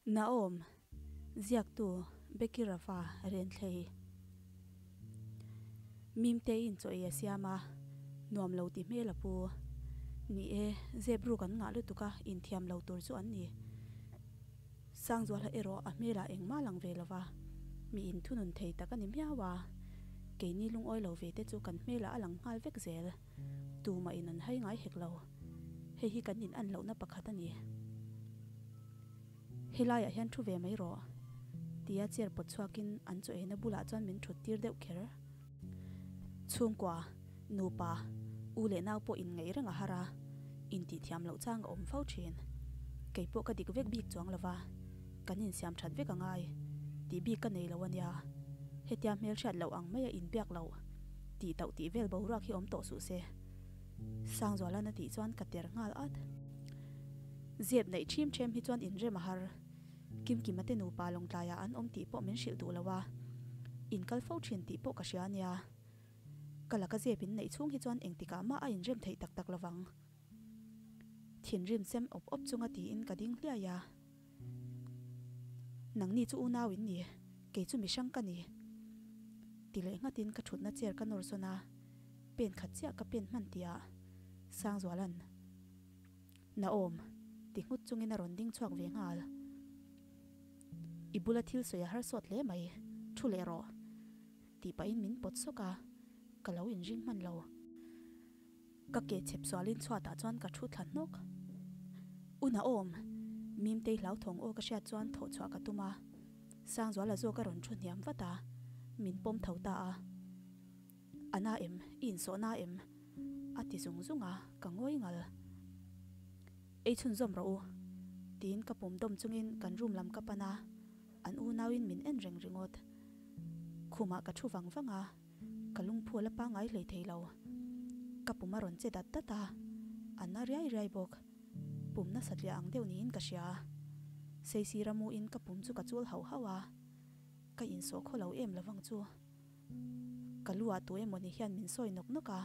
Naom, ziaktu Becky Rava Renthlei. Mimteiin chaw ei a siam a, nuam lo ti hmel a pu. Ni e, zep ruk an ngah lutuk a, inthiam lo tur chu an ni. Sangzuala erawh a hmelah engmah lang ve lova, mi inthunun thei tak a ni miau a. Keini lungawi lo ve te chu kan hmelah a lang nghal vek zel. Tumah in an hai ngai hek lo. Hei hi kan in an lohna pakhat a ni. Helaiah hian thu ve mai rawh. Tia chair pawt chhuakin an chaw eina bulah chuan min thut tir deuh kher. Chhungkua, nupa, u leh nau pawh inngaih reng a har a, intihthiam loh chang a awm fo thin. Kei pawh ka dik vek bik chuang lo va, kan insiam that vek a ngai tih bik ka nei lo a nia. Hetia hmelhriat loh ang maia inbiak loh tih tauh tih vel boruak hi awm tawh suh se. Sangzualan a tih chuan ka ter nghal at. Zep neih ṭhim ṭhem hi chuan inrem a har. Kimkima te nupa lawngtlaiah an awm tih pawh min hrilh duh lo a, in kal fo ṭhin tih pawh ka hria a nia. Ka laka zep in neih chhung hi chuan engtikah mah a inrem theih tak tak lovang. Thinrim sem awp awp chunga tiin ka ding hliai a. Nangni chu unau in ni, kei chu mihrang ka ni. Ti leh nghatin ka thutna chair ka nawr sawn a, pen khat chiah ka pen hman tihah Sangzuala'n Naawm ti nghut chungin a rawn ding chhuak ve nghal. I bula thil sawi a harsawt hle mai, thu leh rawh tih pahin min pawt sawk a, ka lo inring hman lo. Ka ke chhep sualin chhuatah chuan ka thu thla hnawk. U Naawm, Mimtei hlauthawng aw ka hriat chuan thawh chhuah ka tum a, Sangzuala zawk a rawn thu hniam vat a, min pawm tho ta a. A na em? I insawh na em? A ti zung zung a, ka ngawi ngal. Ei chhunzawm rawh u, tiin ka pum dawm chungin kan room lam ka pan a, an unauin min en reng ringawt. Khumah ka thu vang vang a. Ka lungphu a la pangngai hlei thei lo. Ka pum a rawn che dat dat a, a na riai riai bawk. Pum nasa tliah ang deuh niin ka hria. Seisira muin ka pum chu ka chul hauh hauh a, ka insawh khaw lo em lovang chu. Ka lu ah tu emaw ni hian min sawi nawk nawk a.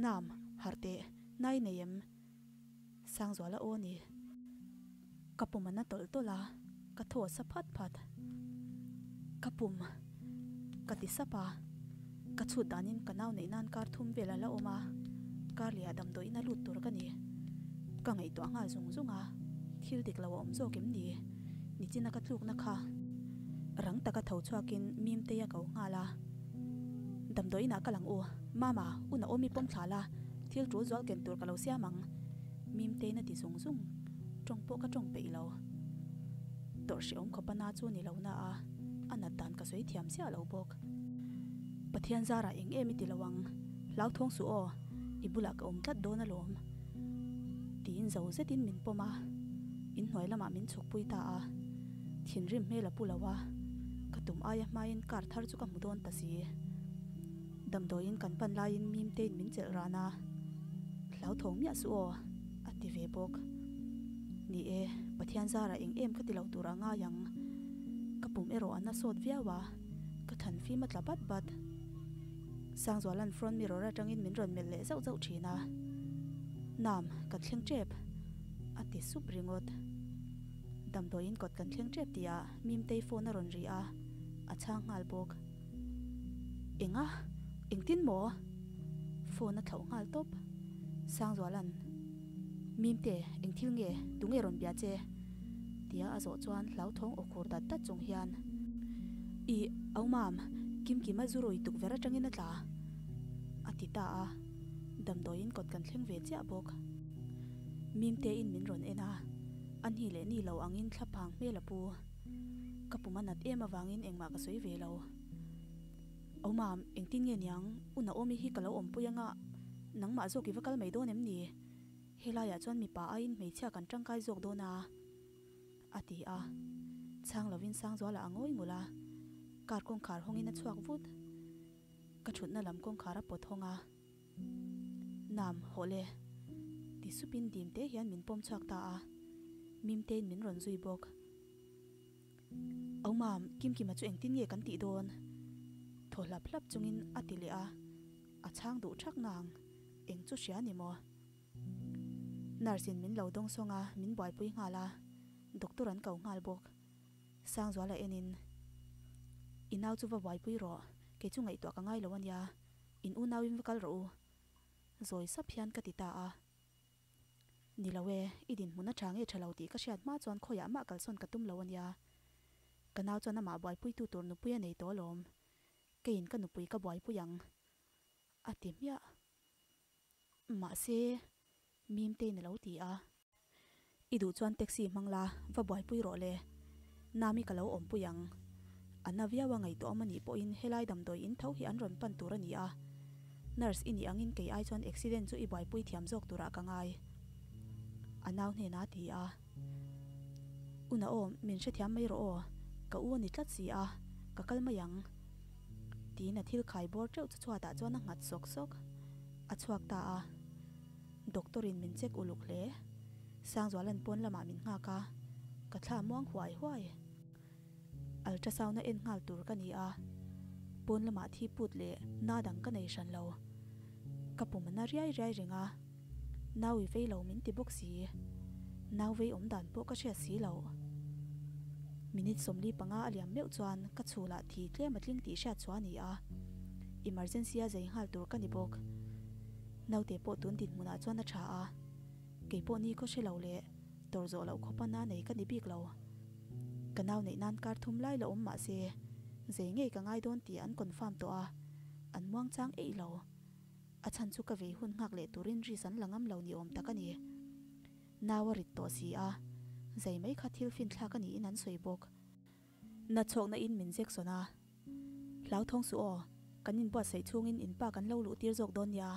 Nam, harh teh, nai nei em? Sangzuala aw ni. Ka pum a na tawlh tawlh a, ka thaw sa phat phat. Ka pum ka ti sap a, ka chhut danin ka nau neih nan kar thum vel a la awm a, kar leh ah damdawiin a lut tur ka ni. Ka ngaihtuah nghal zung zung a, thil dik lo a awm zawk em ni? Nichina ka tlukna kha rang taka tho chhuakin Mimtei a ko nghal a, Damdawiin ah ka lang u, Mama, u Naomi pawm thla la, thil tul zual ken tur ka lo siam ang. Mimtein a ti zung zung, tawng pawh ka tawng peih lo. Tawrh hrehawm khawpa na chu ni lo na a, a nat dan ka sawi thiam chiah lo bawk. Pathian zarah eng em i ti lo ang, hlauthawng suh aw, i bulah ka awm tlat dawn alawm. Tiin zo zetin min pawm a, inhnuai lamah min chhukpui ta a. Thinrim hmel a pu lo a, ka tum aia hmain car thar chu ka hmu dawn ta si. Damdawiin kan pan laiin Mimtein min chelh ran a, Hlauthawng miah suh aw, a ti ve bawk. Ni e, Pathian zarah eng em ka ti lo tur a ngai ang. Ka pum erawh a na sawt viau a, ka than fim a tla bat bat. Sangzuala'n front mirror atangin min rawn melh leh zauh zauh thin a, Nam, kan thleng tep, a ti sup ringawt. Damdawiin kawt kan thleng tep tihah Mimtei phone a rawn ri a, a chhang nghal bawk. Enga? Engtin maw? Phone a thlauh nghal tawp. Sangzuala'n, Mimte, eng thil nge? Tunge rawn bia che? Tia a zawh chuan hlauthawng aw khur dat dat chung hian, Ih, au mam, Kimkima zu rui tukverh atangin a tla, a ti ta a. Damdawiin kawt kan thleng ve chiah bawk. Mimtein min rawn en a, a ni leh ni lo angin thlaphang hmel a pu. Ka pum a nat em avangin engmah ka sawi ve lo. Aw mam, engtin nge niang? U Naomi hi ka lo awmpui anga nangmah zawk i va kal mai dawn em ni? Helaiah chuan mipa aiin hmeichhia kan tangkai zawk dawn a, a ti a. Chhang lovin Sangzuala a ngawi ngul a, car kawngkhar hawngin a chhuak vut. Ka thutna lam kawngkhar a pawt hawng a. Nam, hawh le. Ti supin dim te hian min pawm chhuak ta a. Mimtein min rawn zui bawk. Au mam, Kimkima chu engtin nge kan tih dawn? Thaw hlap hlap chungin a ti leh a, a chhang duh thak ngang, eng chu hria ni maw? Nurse in min lo dawng sawng a, min buaipui nghal a. Doctor an ko nghal bawk. Sangzuala enin, I nau chu va buaipui rawh, kei chu ngaihtuah ka ngai lo a nia, in unauin va kal rawh u. Zawi sap hian ka ti ta a. Ni lo e, i dinhmun a tha nge tha lo tih ka hriat hma chuan khawiah mah kalsawn ka tum lo a nia. Ka nau chuan amah buaipuitu tur nupui a nei tawh alawm. Keiin ka nupui ka buaipui ang. A ti hmiah. Mahse, Mimtein a lo ti a. I duh chuan taxi hmang la, va buaipui rawh le. Nami ka lo awmpui ang. A na viau a ngaihtuah awm a nih pawhin helai damdawi in tho hi an rawn pan tur a ni a. Nurse i nih angin kei ai chuan accident chu i buaipui thiam zawk turah ka ngai. A nau hnenah a ti a. Una aw, min hrethiam mai rawh aw, ka u a ni tlat si a, ka kal mai ang. Tiin a thil khai bawr teuh chu chhuatah chuan a nghat sawk sawk. A chhuak ta a. Doctor in min check uluk hle. Sangzualan pawn lamah min nghak a, ka thla muang huai huai. Ultrasound a en nghal tur ka ni a, pawn lamah thi put leh na dang ka nei hran lo. Ka pum a na riai riai reng a, nau i vei lo min ti bawk si. Nau vei awm dan pawh ka hriat si lo. Minute 45 a liam meuh chuan ka chhulah thi tlem a tling tih hriat chhuah a ni a, emergency a zei nghal tur ka ni bawk. Naute pawh tun dinhmunah chuan a tha a, kei pawh ni khaw hre lo leh tawr zawh loh khawpa na nei ka ni bik lo. Ka nau neih nan kar thum lai la awm mah se, zei ngei ka ngai dawn tih an confirm tawh a, an muang chang eih lo. A chhan chu ka vei hun nghak leh turin risk an la ngam lo ni awm tak a ni. Nau a rit tawh si a, zei mai kha thil finthlak a niin an sawi bawk. Na chhawkna in min zek sawn a. Hlauthawng suh aw, kan inbuatsaih chhungin in pa kan lo luh tir zawk dawn nia,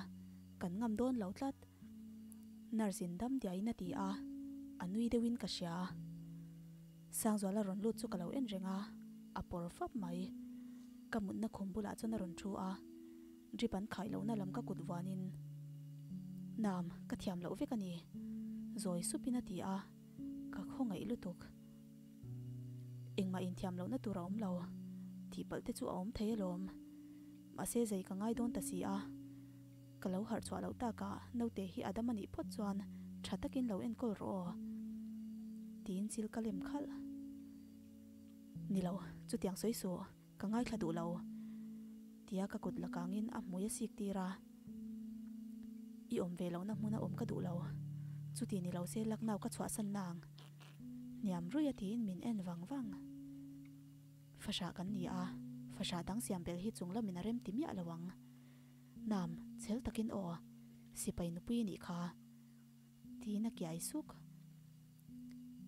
kan ngam dawn lo tlat. Nurse in dam diahin a ti a, a nui deuhin ka hria. Sangzuala rawn lut chu ka lo en reng a, a pawr fap mai. Ka mutna khum bulah chuan a rawn thu a, drip an khai lohna lam ka kut vuanin, Nam, ka thiam loh vek a ni, zawi supin a ti a, ka khawngaih lutuk. Engmah inthiam lohna tur a awm lo, tihpalh te chu a awm thei alawm. Mahse zei ka ngai dawn ta si a, ka lo harh chhuah loh takah naute hi a dam a nih phawt chuan tha takin lo enkawl rawh aw tiin chil ka lem khalh. Ni lo, chutiang sawi suh, ka ngaithla duh lo tia ka kut la kangin a hmui a sik tir a. I awm ve lohna hmuna awm ka duh lo, chuti ni lo se Lucknow ka chhuahsan nang. Hniam ruih a tiin min en vang vang. Fahrah kan ni a, fahrah dang siam belh hi chung lamin a rem ti miah lo ang. Nam, chhel takin aw, sipai nupui i nih kha. Tiin a kiai suk.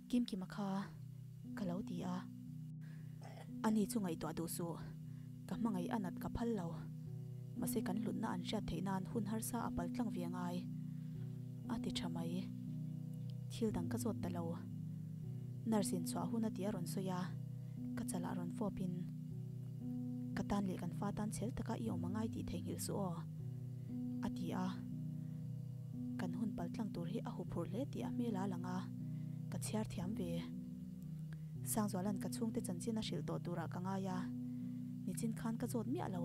Kimkima kha ka lo ti a. Ani chu ngaihtuah duh suh, ka hmangaih a nat ka phal lo. Mahse kan hlutna an hriat theih nan hun harsa a pal tlang ve angai. A ti tha mai. Thil dang ka zawt ta lo. Nurse in chhuah hun a tih a rawn sawi a, ka chalah rawn fawp in, Ka tan leh kan fa tan chhel taka i awm angai tih theihnghilh suh aw. A ti a. Kan hun pal tlang tur hi a huphurh hle tih a hmel a lang a, ka chhiar thiam ve. Sangzuala'n ka chhungte chanchin a hrilh tawh turah ka ngai a, nichin khan ka zawt miah lo.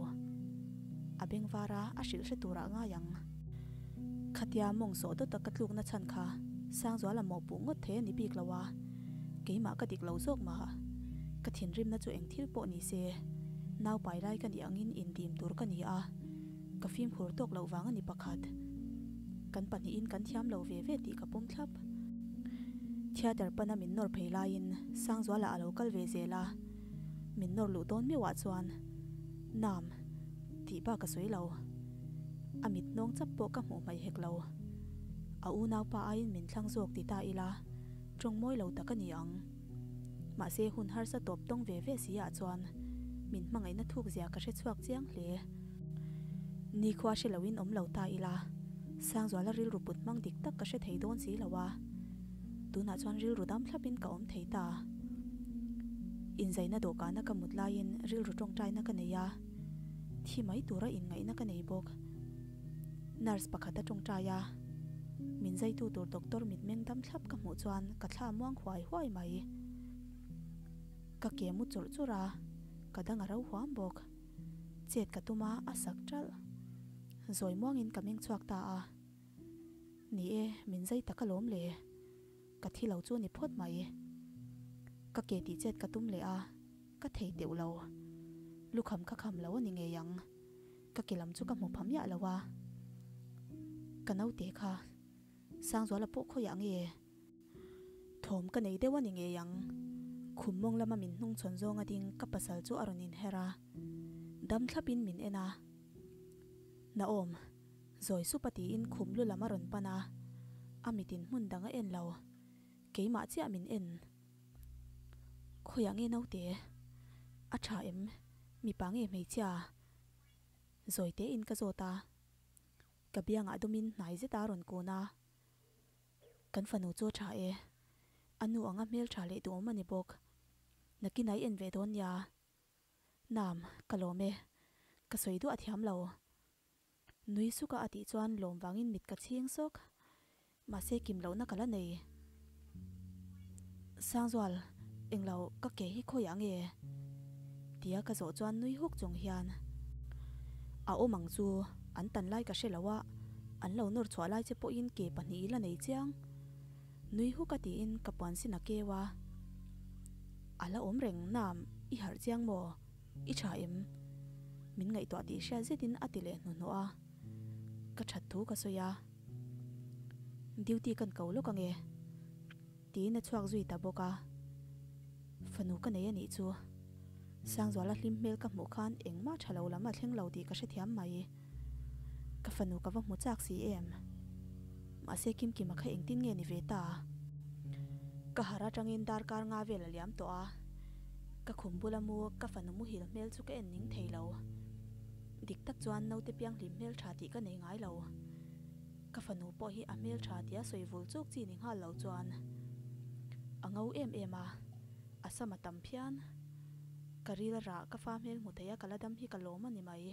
A beng var a, a hrilh hre turah ngai ang. Khatia mawng sawh dawta ka tlukna chhan kha Sangzuala mawhpuh ngawt thei a ni bik lo a, keimah ka dik lo zawk mah. Ka thinrimna chu eng thil pawh ni se, naupai lai ka nih angin indim tur ka ni a, ka fimkhur tawk loh vang a ni pakhat. Kan pahnihin kan thiam lo ve ve tih ka pawm thlap. Theatre pana min nawr phei laiin Sangzuala a lo kal ve zel a, min nawr luh dawn meuhah chuan Nam tih bak a sawi lo. A mit hnawng chap pawh ka hmuh hmaih hek lo. A unaupa aiin min thlang zawk ti ta ila, tawng mawi lo tak a ni ang. Mahse hun harsa tawp tawng ve ve si ah chuan min hmangaihna thuk zia ka hre chhuak chiang hle. Nikhua hre loin awm lo ta ila, Sangzuala rilru put hmang dik tak ka hre thei dawn si lo a, tunah chuan rilru dam thlapin ka awm thei ta. Inzaina dawhkana ka mut laiin rilru tawngtaina ka nei a, thi mai tura inngaihna ka nei bawk. Nurse pakhat a tawngtai a, min zaitu tur doctor mitmeng dam thlap ka hmuh chuan ka thla muang huai huai mai. Ka ke mu churh churh a, ka dang a ro huam bawk. Chet ka tum a, a sak ṭalh. Zawi muangin ka meng chhuak ta a. Ni e, min zai tak alawm le. Ka thi lo chu ni phawt mai. Ka ke tih chet ka tum leh a, ka thei teuh lo. Lukham ka kham lo a ni ngei ang. Ka ke lam chu ka hmu pha miah lo a. Ka naute kha Sangzuala pawh khawiah nge? Thawm ka nei deuh a ni ngei ang. Khum mawng lama min hnung chhawn zawnga ding ka pasal chu a rawn inher a. Dam thlapin min en a. Naawm, zawi sup a tiin khum lu lam a rawn pan a. A mitin hmun dang a en lo. Keimah chiah min en. Khawiah nge naute? A tha em? Mipa nge hmeichhia? Zawi tein ka zawt a. Ka biangah dumin hnai zet a rawn kun a. Kan fanu chu a tha e. A nu anga hmeltha leh duhawm a ni bawk. Nakin ai en ve dawn nia. Nam, ka lawm e. Ka sawi duah thiam lo. Nui suka a tih chuan lawm vangin mit ka chhing sawk. Mahse kim lohna ka la nei. Sangzual, englo ka ke hi khawiah nge? Tia ka zawh chuan nui huk chung hian a awm ang chu an tan lai ka hre lo a, an lo nawr chhuah lai che pawhin ke pahnih i la nei chiang. Nui huk a tiin ka puan sin a keu a. A la awm reng nam, i harh chiang maw? I tha em? Min ngaihtuah tih hriat zetin a ti leh hnuhnawh a, ka that thu ka sawi a. Duty kan ko lawk ange tiin a chhuak zui ta bawk a. Fanu ka nei a nih chu. Sangzuala hlim hmel ka hmuh khan engmah tha lo lam a thleng lo tih ka hrethiam mai. Ka fanu ka va hmu chak si em? Mahse Kimkima kha engtin nge ni ve ta? Ka harh atangin darkar nga vel a liam tawh a, ka khum bula mu ka fanu muhil hmel chu ka en ning thei lo. Dik tak chuan naute pianghlim hmel tha tih ka nei ngai lo. Ka fanu pawh hi a hmel tha tia sawi vul chuk chi ni nghal lo chuan a ngo em em a, a sam a tam phian. Ka ril a rah ka fa hmel hmu thei a ka la dam hi ka lawm a ni mai.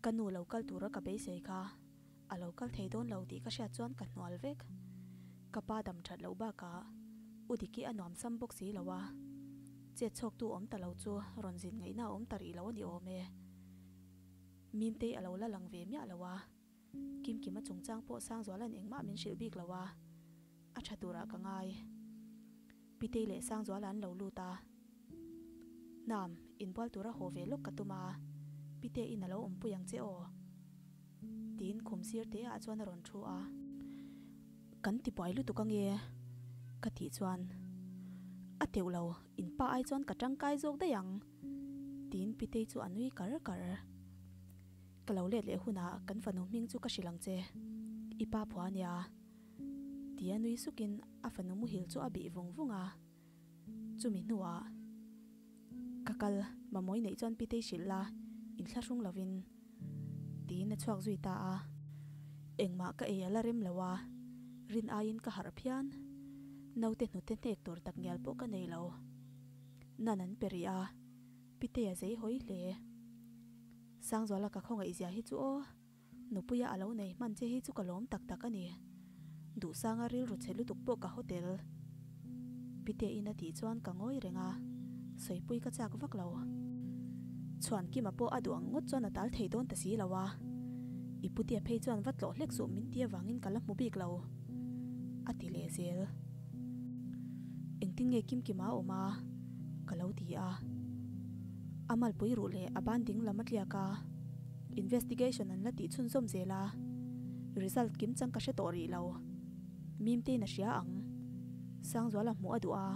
Ka nu lo kal tura ka beisei kha a lo kal thei dawn lo tih ka hriat chuan ka hnual vek. Ka pa dam that loh bakah U Diki a nuam sam bawk si lo a, chet chhawktu awm ta lo chu rawn zin ngaihna a awm ta rih lo a ni awm e. Mimtei a lo la lang ve miah lo a, Kimkima chungchang pawh Sangzuala'n engmah min hrilh bik lo a, a tha turah ka ngai. Pitei leh Sangzuala an lo lut a. Nam, inbual tura haw ve lawk ka tum a, Pite-in a lo awmpui ang che aw. Tiin khum sir te ah chuan a rawn thu a. Kan ti buai lutuk ange ka tih chuan a teuh lo, in pa ai chuan ka tangkai zawk daih ang tiin Pitei chu a nui kar kar. Ka lo let leh hunah kan fanu hming chu ka hrilh ang che, i pa phua ania. Tia nui sukin a fanu muhil chu a bih vung vung a. Chumi hnuah ka kal mamawi neih chuan Pitei hrilh la inthlahrung lovin tiin a chhuak zui ta a. Engmah ka ei a la rem lo a, rin aiin ka harh phian. Naute hnute hnek tur tak ngial pawh ka nei lo. Nan an pe rih a, Pitei a zei hawi hle. Sangzuala ka khawngaihzia hi chu aw. Nupuia a lo nei hman che hi chu ka lawm tak tak a ni. Duhsanga rilru chhe lutuk pawh ka hotel. Pitein a tih chuan ka ngawi reng a, sawipui ka chak vak lo. Chhuankima pawh a duh ang ngawt chuan a tal thei dawn ta si lo a. I putea phei chuan va tlawh hlek suh min ti avangin ka la hmu bik lo, a ti leh zel. Engtin nge Kimkima a awm a? ka lo ti a. A malpui ruh leh a ban ding lam a tliak a. Investigation an la tih chhunzawm zel a, result kim chang ka hre tawh rih lo. Mimtein a hria ang. Sangzuala hmuh a duh a,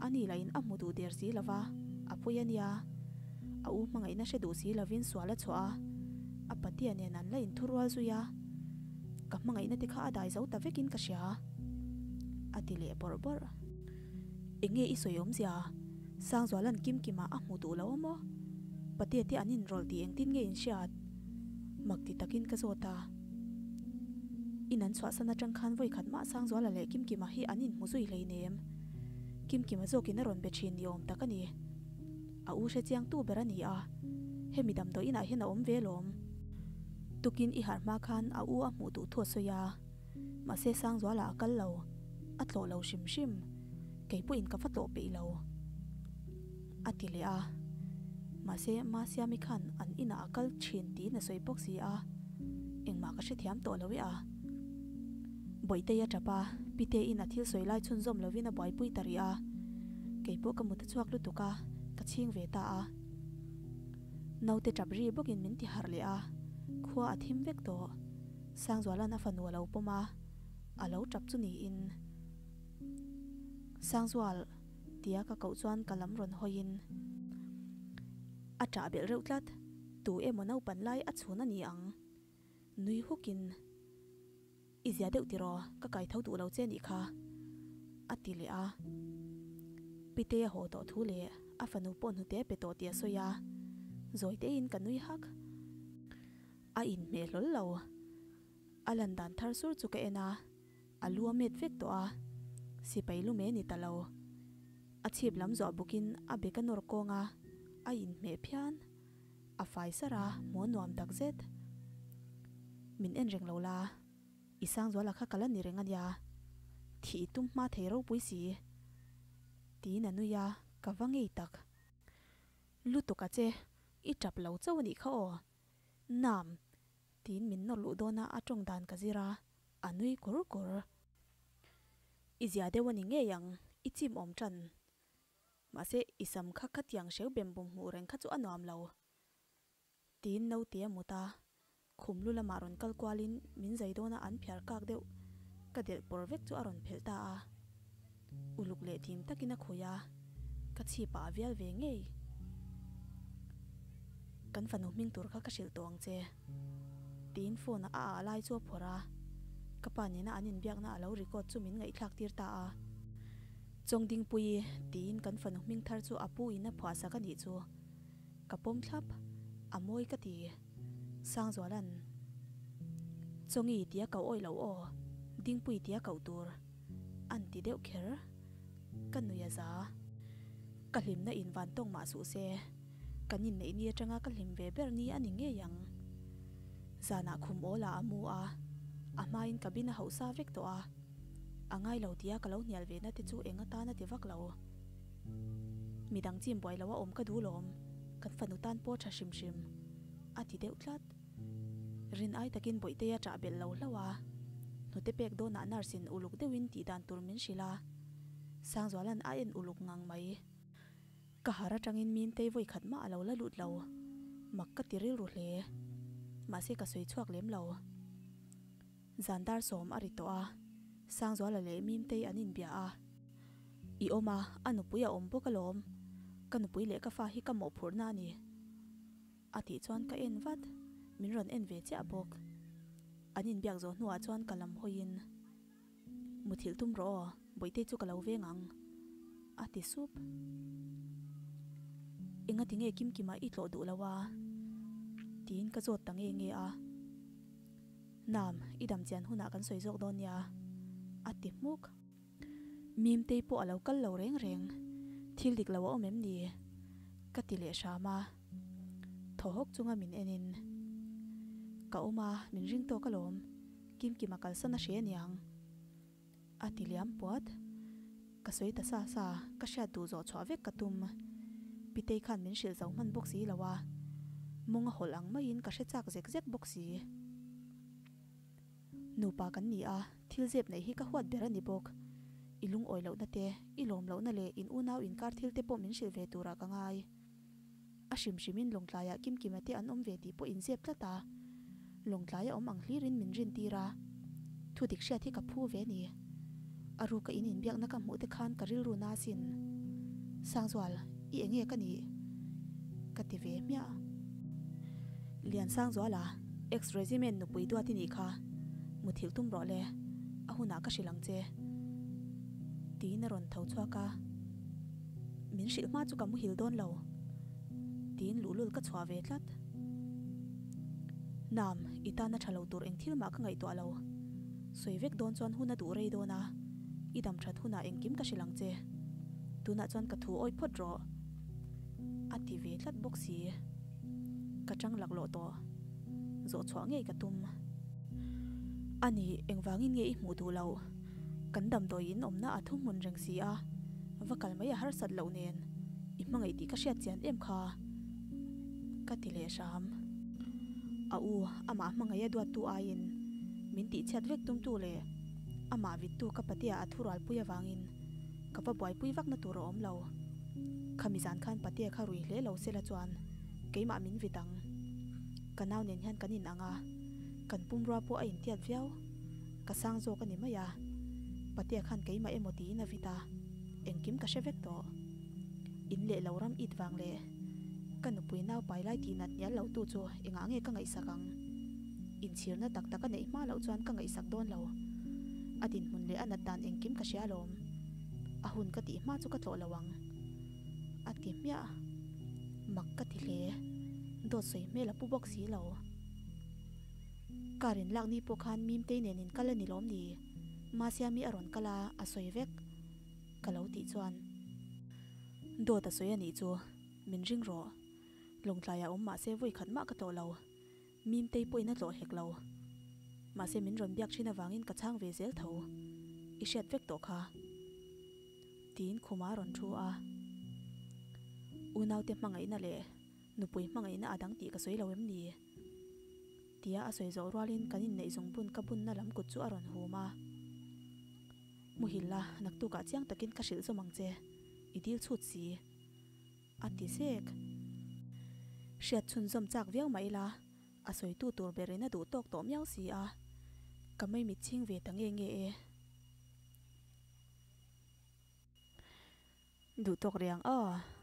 a ni lahin a hmu duh der si lo va, a pui a nia. A u hmangaihna hre duh si lovin sual a chhuah a, a patia nen an la inthurual zui a. Ka hmangaihna te kha a dai zo ta vekin ka hria, a ti leh bawrh bawrh. Enge i sawi awmzia? Sangzuala'n Kimkima a hmu duh lo a maw? Patea te an inrawlh tih engtin nge in hriat? Mak ti takin ka zawt a. In an chhuahsan atang khan vawi khat mah Sangzuala leh Kimkima hi an inhmu zui hleinem. Kimkima zawkin a rawn be thin ni awm tak a ni. A u hre chiang tu ber a ni a, hemi damdawi inah hian a awm ve lawm. Tukin i harh hma khan a u a hmuh duh thu a sawi a. Mahse Sangzuala a kal lo, a tlawh lo hrim hrim, kei pawhin ka va tlawh peih lo, a ti leh a. Mahse Masiami khan an inah a kal thin tiin a sawi bawk si a, engmah ka hrethiam tawh lo e a. Bawihtei a tap a, Pitein a thil sawi lai chhunzawm lovin a buaipui ta rih a. Keipawh ka mut a chhuak lutuk a, ka chhing ve ta a. Naute tap ri bawkin min ti harh leh a, khua a thim vek tawh. Sangzuala'n a fanu a lo pawm a, a lo tap chu niin. Sangzual, tia ka koh chuan ka lam rawn hawiin a tah belh reuh tlat, tu emaw naupan lai a chhun a ni ang. Nui hukin. I zia deuh tiraw, ka kai tho duh lo che nih kha, a ti leh a. Pite a haw tawh thu leh a fanu pawh hnute a pe tawh tih a sawi a, zawi tein ka nui hak. A inhmeh hlawl lo. A lan dan thar sur chu ka en a, a lu a met vek tawh a, sipai lu me ni ta lo. A chhip lam zuah bukin a bek a nawr kawng a, a inhmeh phian. A fai sar a, hmuh a nuam tak zet. Min en reng lo la, i Sangzuala kha ka la ni reng a nia, thih i tum hma thei ropui si. Tiin a nui a, ka va ngei tak. Lutuk a che, i tap lo chauh a nih kha aw. Nam, tiin min nawr luh dawn a, a tawng dan ka zir a, a nui kur kur. I zia deuh a ni ngei ang, i chim awm tan. Mahse, i sam kha khatiang hreu bem bum hmuh reng kha chu a nuam lo. Tiin naute a mut a, khum lu lamah rawn kal kualin min zai dawna an phiar kak deuh ka delh pawr vek chu a rawn phelh ta a. Uluk leh tim takin a khawi a, ka chhipah a vial ve ngei. Kan fanu hming tur kha ka hrilh tawh ang che. Tiin phone a a ah lai chu a phawrh a, ka pa nena an inbiakna a lo record chu min ngaihthlak tir ta a. Chawngdingpuii tiin kan fanu hming thar chu a pu in a phuah sak a nih chu. Ka pawm thlap, a mawi ka ti. Sangzuala'n, Chawngi tia koh awih lo aw, Dingpui tia koh tur, an ti deuh kher. Ka nui a za. Ka hlimna in van tawng mah suh se, kan inneih ni atanga ka hlim ve ber ni a ni ngei ang. Zanah khum awl ah a mu a, a hmain cabin a hauh sa vek tawh a. A ngai lo tia ka lo hnial ve na te chu eng atan a ti vak lo. Midang chim buai lo a awm ka duh lawm, kan fanu tan pawh tha hrim hrim a ti deuh tlat. Rin ai takin Bawihtei a ṭah belh lo hlauh a, hnute pek dawnah nurse in uluk deuhin tih dan tur min hrilh a, Sangzuala'n a en uluk ngang mai. Ka har atangin Mimtei vawi khat mah a lo la lut lo, mak ka ti rilru hle. Mahse ka sawi chhuak lem lo. Zan dar sawm a ri tawh a, Sangzuala leh Mimtei an inbia a. I awm a, a nupui a awm bawk alawm. Ka nupui leh ka fa hi ka mawhphurhna a ni. A tih chuan ka en vat, min rawn en ve chiah bawk. An inbiak zawh hnuah chuan ka lam hawiin, Muthilh tum rawh aw, Bawihtei chu ka lo veng ang, a ti sup. Engati nge Kimkima i tlawh duh lo a? Tiin ka zawt ta nge nge a. Nam, i dam chian hunah kan sawi zawk dawn nia, a ti hmuk. Mimtei pawh a lo kal lo reng reng, thil dik lo a awm em ni? Ka ti leh hram a, thaw hawk chunga min enin, Ka awm a, min ring tawk alawm, Kimkima kalsan a hre aniang, a ti liam puat. Ka sawi ta sa sa, ka hriat duh zawh chhuah vek ka tum. Pitei khan min hrilh zo hman bawk si lo a, mawng a hawlh ang maiin ka hre chak zek zek bawk si. Nupa kan ni a, thil zep neih hi ka huat ber a ni bawk. I lungawi lohna te, i lawm lohna leh in unau inkar thil te pawh min hrilh ve turah ka ngai. A hrim hrimin Lawngtlaiah Kimkima te an awm ve tih pawh inzep tlat a, Lawngtlaia awm ang hlirin min rintir a, thu dik hriat hi ka phu ve ni. A ruka in inbiakna ka hmuh te khan ka rilru na asin. Sangzual, i enge ka nih? Ka ti ve hmiah. Lian Sangzuala, ex-regiment nupui duat i nih kha, muthilh tum rawh le, a hunah ka hrilh ang che. Tiin a rawn tho chhuak a. Min hrilh hma chu ka muhil dawn lo, tiin luhlul ka chhuah ve tlat. Nam, i tana tha lo tur eng thil mah ka ngaihtuah lo. Sawi vek dawn chuan hun a duh rei dawn a, i dam that hunah engkim ka hrilh ang che. Tunah chuan ka thu awih phawt rawh, a ti ve tlat bawk si. Ka chang laklawh tawh, zawh chhuah ngei ka tum. A ni, engvangin nge i hmuh duh loh? Kan damdawi in awmna a thu hmun reng si a, va kal mai a harsat loh nen i hmangaih tih ka hriat chian em kha? Ka ti leh hram. A u, amah hmangaih a duattu aiin min tihchhiat vek tumtu leh amah vittu ka patea a thurualpui avangin. Ka va buaipui vakna tur a awm lo. Khami zan khan Patea kha rui hle lo sela chuan keimah min vit ang. Ka nau nen hian kan inang a, kan pumrua pawh a intiat viau. Ka sang zawk a ni mai a, Patea khan keimah emaw tiin a vit a, engkim ka hre vek tawh. In leh lo ram it vang leh ka nupui nau pai lai tih nat hnial lo tu chu engah nge ka ngaihsak ang? Inchhirna tak tak a neih hma loh chuan ka ngaihsak dawn lo. A dinhmun leh a nat dan engkim ka hria alawm. A hun ka tih hma chu ka tlawh lo ang. A ti hmiah. Mak ka ti hle. Dawt sawi hmel a pu bawk si lo. Car in lak ni pawh khan Mimtei nen in kal a ni lawm ni? Masiami a rawn kal a, a sawi vek. Ka lo tih chuan. Dawt a sawi a nih chu. Min ring rawh. Lawngtlaiah awm mahse vawi khat mah ka tlawh lo. Mimtei pawhin a tlawh hek lo. Mahse min rawn biak thin avangin ka chhang ve zel tho. I hriat vek tawh kha. Tiin khuma a rawn thu a. Unaute hmangaihna leh nupui hmangaihna a dang tih ka sawi lo em ni? Tia a sawi zawh rualin kan inneih zawng bun ka bunna lam kut chu a rawn hum a. Muhil la, naktukah chiang takin ka hrilh zawm ang che. I dil chhut si. A ti zek. Hriat chhunzawm chak viau mah ila, a sawitu tur berin a duh tawk tawh miau si a, ka mei mit chhing ve ta nge nge e. Duh tawk riang aw.